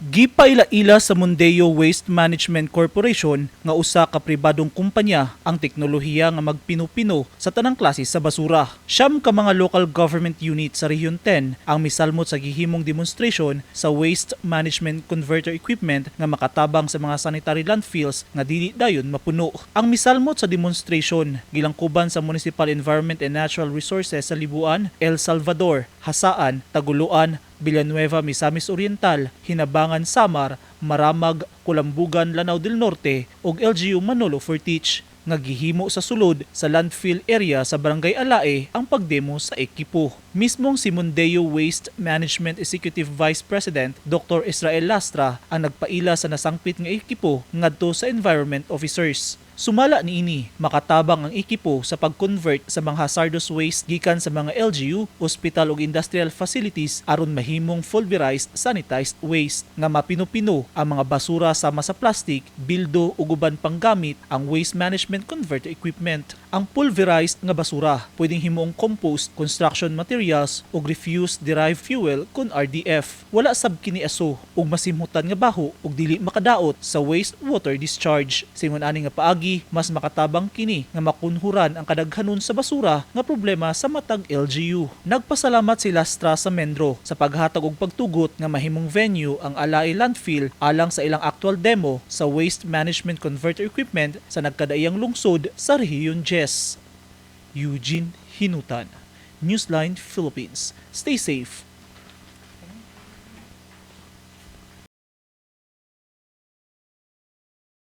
Gipaila-ila sa Mondeo Waste Management Corporation nga usa ka pribadong kumpanya ang teknolohiya nga magpinupino sa tanang klase sa basura. 9 ka mga local government unit sa Region 10 ang misalmot sa gihimong demonstration sa waste management converter equipment nga makatabang sa mga sanitary landfills nga dili dayon mapuno. Ang misalmot sa demonstration gilangkuban sa Municipal Environment and Natural Resources sa Libuan, El Salvador, Jasaan, Tagoloan, Villanueva, Misamis Oriental, Hinabangan, Samar, Maramag, Kulambugan, Lanao del Norte ug LGU Manolo Fortich nga gihimo sa sulod sa landfill area sa Barangay Alae ang pagdemo sa ekipo. Mismong si Mondeo Waste Management Executive Vice President Dr. Israel Lastra ang nagpaila sa nasangpit nga ekipo ngadto sa environment officers. Sumala niini, makatabang ang ekipo sa pag-convert sa mga hazardous waste gikan sa mga LGU, ospital ug industrial facilities aron mahimong pulverized sanitized waste nga mapinupino ang mga basura sama sa plastic, bildo ug uban pang gamit ang waste management converter equipment. Ang pulverized nga basura pwedeng himuong compost, construction materials ug refuse derived fuel kon RDF. Wala sab kini aso ug masimhutan nga baho ug dili makadaot sa waste water discharge. Singon ani nga paagi, mas makatabang kini nga makunhuran ang kadaghanon sa basura nga problema sa matag LGU. Nagpasalamat si Lastra sa Mendro sa paghatag og pagtugot nga mahimong venue ang Alae Landfill alang sa ilang actual demo sa waste management converter equipment sa nagkadaiyang lungsod sa Rehiyon 10. Eugene Hinutan, Newsline Philippines. Stay safe.